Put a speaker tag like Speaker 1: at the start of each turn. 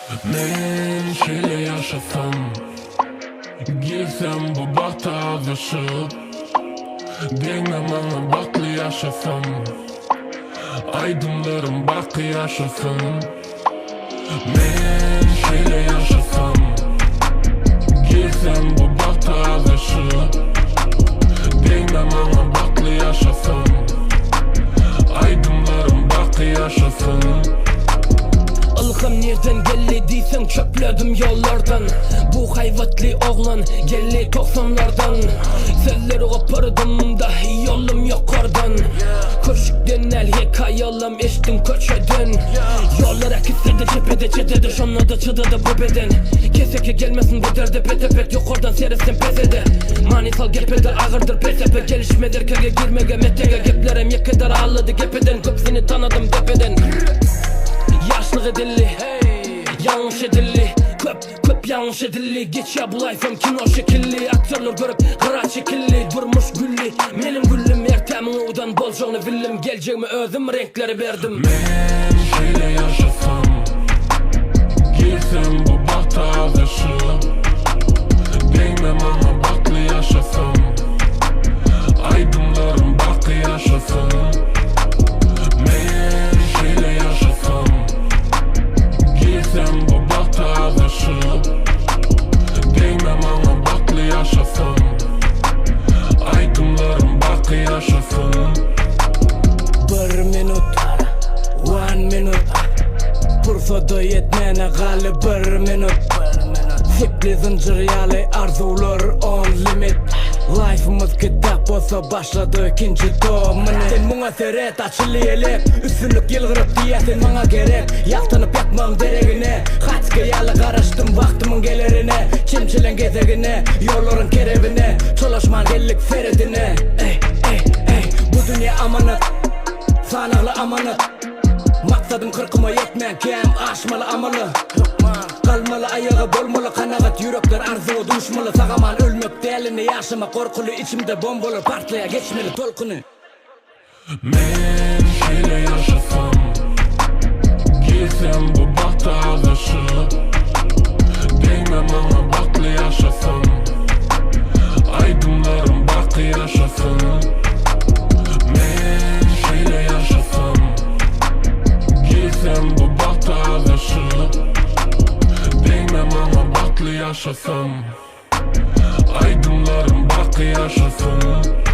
Speaker 1: Men şeýle ýaşasam Girsem bu bagta azaşyp Degme maňa bagtly ýaşasam Aýdymlarym baky ýaşasyn Men şeýle ýaşasam Girsem bu bagta azaşyp Degme maňa bagtly ýaşasam Aýdymlarym baky ýaşasyn.
Speaker 2: Ylham nirden geldi diýseň çöpledim ýollardan Bu haýbatly oglan geldi togsanlardan Sözleri gopardym-da ýolum ýokardan Köşkden däl hekaýalam eşitdiň köçeden Ýollar äkitse-de çepede çetede Şonda-da çydady bu beden Keseki gelmesin bu derde pete-pet Ýokardan seretsem pesede Many sal gepede agyrdyr pelsepe Gelişmez erkege girmege metege Geplerem ýekedar allady gepeden Köpsini tanadym depeden Ýaşlyk edildi Ýalňyş edildi Köp, köp ýalňyş edildi Geçýär bu laýfam kino şekilli Aktýorlar görüp gyra çekildi Durmuş gülli Meniň güllüm Ertämiň owadan boljagyny bildim Geljegime özüm reňkleri berdim.
Speaker 1: Men şeýle ýaşasam Girsem bu bagta azaşyp Degme maňa bagtly ýaşasam Aýdymlarym baky ýaşasyn Men şeýle ýaşasam Girsem bu bagta azaşyp Degme maňa bagtly ýaşasam Aýdymlarym baky ýaşasyn.
Speaker 3: Bir minut, one minute Pursada ýetmäne galdy bir minut Sepli zynjyr ýaly arzuwlar on limit Laýfymyz kitap bolsa başlady ikinji tomyny Sen muňa seret açyldy elek Üstünlik ýylgyryp diýýär sen maňa gerek Ýagtynyp ýatmagyň deregine Haçka ýaly garaşdym wagtymyň gelerine Çemçeleň gezegine Ýollaryň kerebine Çolaşman geldik seredine Ey ey ey Bu dünýe amanat Sanagly amanat Maksadym kyrkyma ýetmänkäm aşmaly amaly Galmaly aýaga bolmaly kanagat Ýürekler arzuwa duşmaly Sag-aman ölmek däl indi ýaşamak gorkuly Içimde bombalar partlaýar geçmeli tolkuny.
Speaker 1: Men şeýle ýaşasam Girsem bu bagta azaşyp Degme maňa bagtly ýaşasam Aýdymlarym baky ýaşasyn Men şeýle ýaşasam Girsem bu bagta azaşyp Degme maňa bagtly ýaşasam Aýdymlarym baky ýaşasyn.